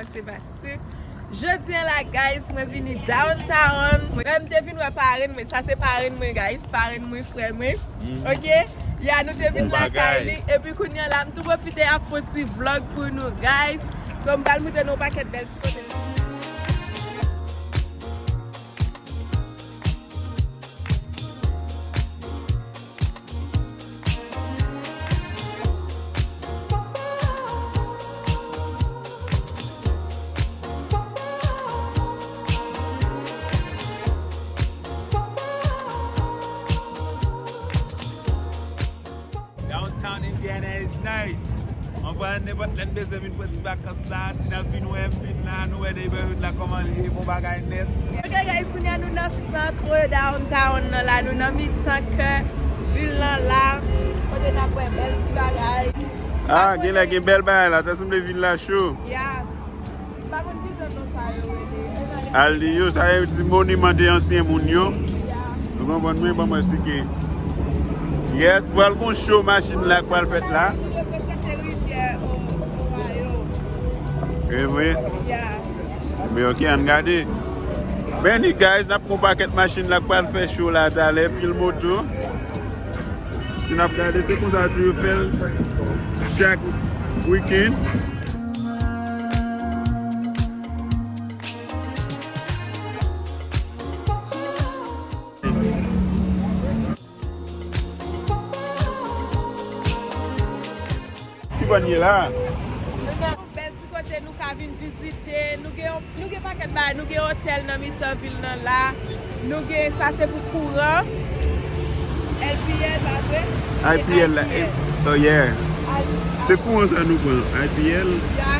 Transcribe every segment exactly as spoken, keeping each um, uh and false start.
Sébastien. Jodi a la, guys, mwen vini downtown. Mwen, m te vin wè parenn mwen. Sa se parenn mwen, guys. Parenn mwen, frè mwen. Ok? Ya, nou te vin lakay li. Epi kounye a la, m tou pwofite ap fè yon ti vlog pou nou, guys. So, m pral montre nou yon pakèt bèl ti kote. Downtown Indiana is nice. Anpran nenpòt lè n bezwen vin pran ti vakans la, si n ap vin wè m vin la, nou wè neighborhood la kòman l ye, bon bagay nèt. Ok guys, kounye a nou nan sant downtown nan la, nou nan mitan kè vil lan la, kote n ap wè bèl ti bagay. Ah, genlè gen bèl bagay la, ta sanble vil la cho. Ya. M pa konn kijan non sa yo rele. Al di yo, sa yo di monument de ansyen moun yo. Ya. Ou konprann mwen, ban mwen sike. Yes, pral gon show machin la k pral fèt la. Li reprezante rivyè, o, Ohio. E vre? Ya. Men ok, ann gade. Benny, guys, n ap gon pakèt machin la k pral fè show la talè, pil moto. Si n ap gade, se konsa tou yo fè l chak wikenn. Ki bò n ye la? Nou nan yon bèl ti kote nou ka vin vizite. Nou gen yon, nou gen pakèt bagay. Nou gen otèl nan mitan vil nan la. Nou gen, sa se pou kouran. L P L, pa vre? I P L la. Oh, yeah. Se kouran sa nou pran, I P L. Ya.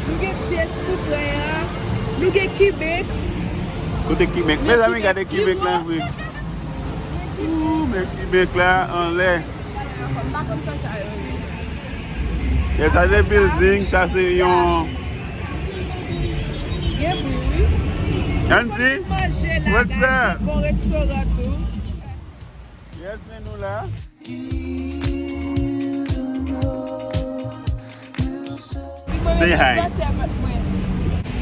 Nou gen pye tou prè a. Nou gen Kibank. Kote Kibank? Mezanmi, gade Kibank la vre. Ooh, men Kibank la anlè. Yeah, sa se building, sa se yon... Gen bri, wi. Andy, what's up? Bon restoran tou. Yes, men nou la. Say hi.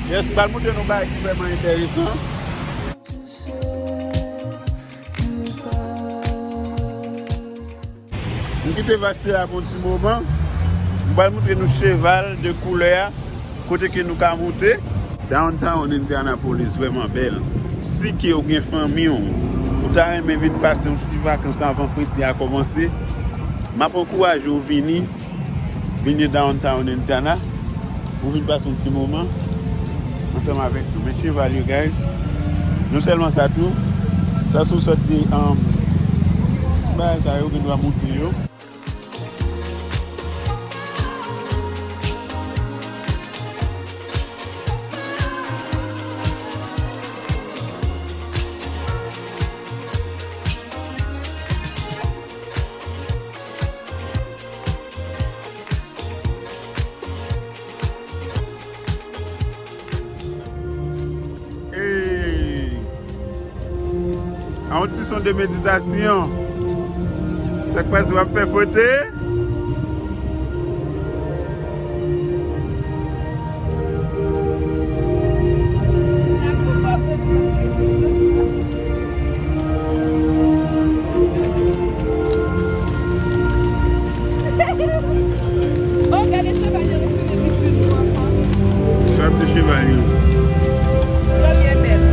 Yes, m pral montre nou bagay ki vrèman enteresan. M kite vach la pou yon ti moman. M pral montre nou cheval de koulè a, kote ke nou ka monte. Downtown Indianapolis vrèman bèl. Si ke w gen fanmi w, ou ta renmen vin pase yon ti vakans anvan fredi a kòmanse, m ap ankouraje w vini. Vini downtown Indiana. Ou vin pase yon ti moman ansanm avèk nou. Men cheval yo, guys. Non sèlman sa tou, sa se yon sòt de, um, ti bagay sa yo gen dwa monte yo. Hey! A yon ti son de meditasyon. Sa k pase, w ap fè foto? Oh, gade cheval yo retounen vin toujou ankò. Sa ap de cheval yo. Yo byen bèl.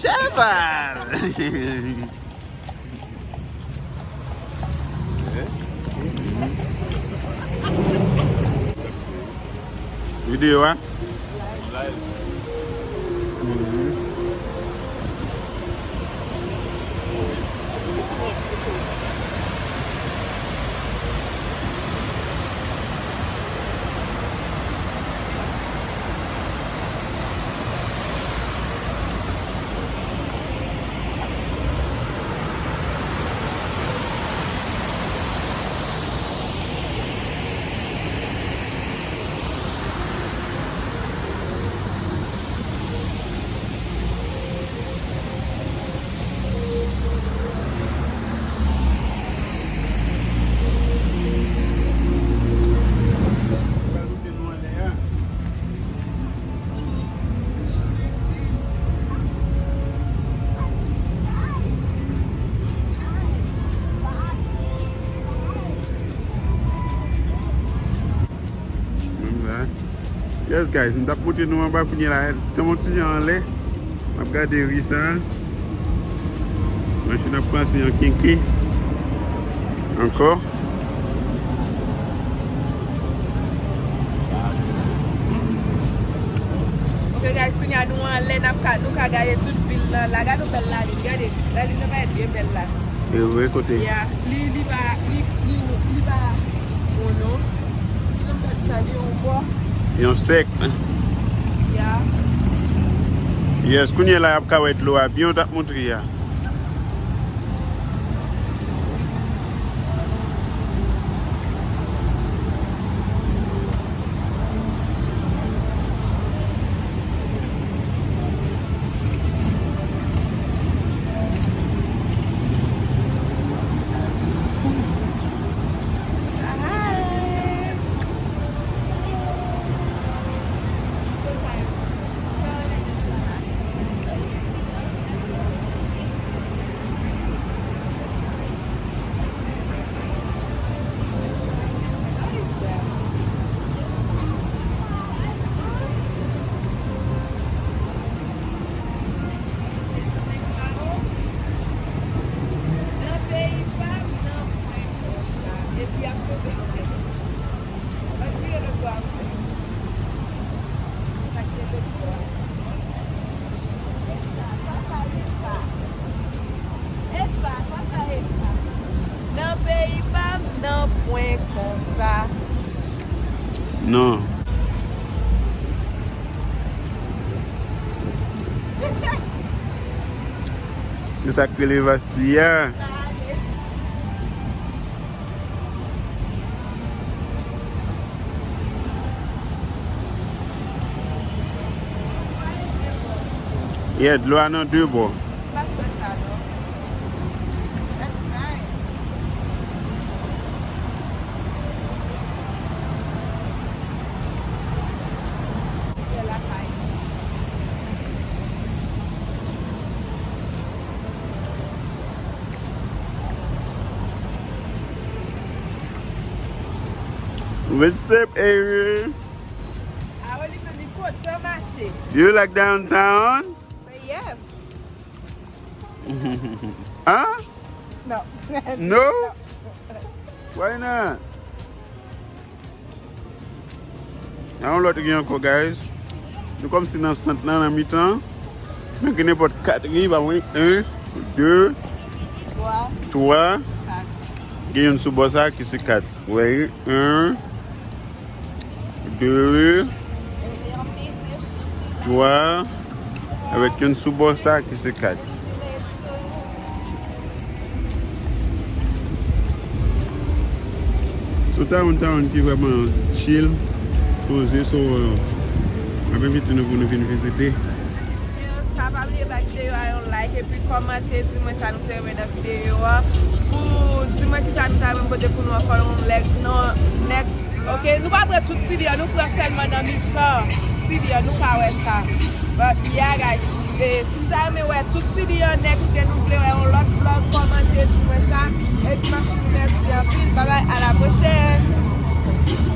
Cheval! Videyo a? Yes, guys, m t ap montre nou anba kounye la. Tan m ti jan anlè, m ap gade ri sa. Machin ap pase an kenke ankò. Ok, guys, kounye a nou anlè, n ap ka, nou ka gade tout vil lan la. Gade yon bèl lalin, gade. Lalin nan parèt byen bèl la. E vre, kote? Ya, li, li pa, li, li, li pa, oh non. Ki jan m gade sa, li yon bò. Yon sèk. Ya. Yes, kounye la, y ap ka wè dlo a byen, w t ap montre a. Nan peyi pa m, nan pwen konsa. Epi ap tonbe anlè. Ann vire lòt bò a. Sa ki lòt bò a. Epa, sa, sa, epa. Nan peyi pa m, nan pwen konsa. Non. Se sa k rele Vasti a. Yeah, dlo a nan de bò. What's up, Avery? Aroli menm li kontan mache. You like downtown? Yes. Huh? No. No? Why not? Nan yon lòt ri ankò, guys. Nou kòmsi nan sant lan, nan mitan. Men gen nenpòt kat ri, pa mwen. En, de, twa. Gen youn sou bò sa ki se kat. Wè, en, de, twa, avèk youn sou bò sa ki se kat. So, town, town ki vrèman chill, poze, so, uh, m ap envite nou pou nou vin vizite. Sa, pa bliye bay videyo a yon like epi kòmante, di mwen sa nou te renmen nan videyo a. Pou di mwen kisa nou ta renmen pote pou nou ankò yon lè, nan next. Ok, nou pa pran tout sidi a, nou pran sèlman nan mitan sidi a, nou ka wè sa. But yeah, guys, E si nou ta renmen wè tout Sidi an nèt oubyen nou vle wè yon lòt vlog, kòmante, di mwen sa. Epi m ap di nou mèsi anpil. Babay, a la pwochèn.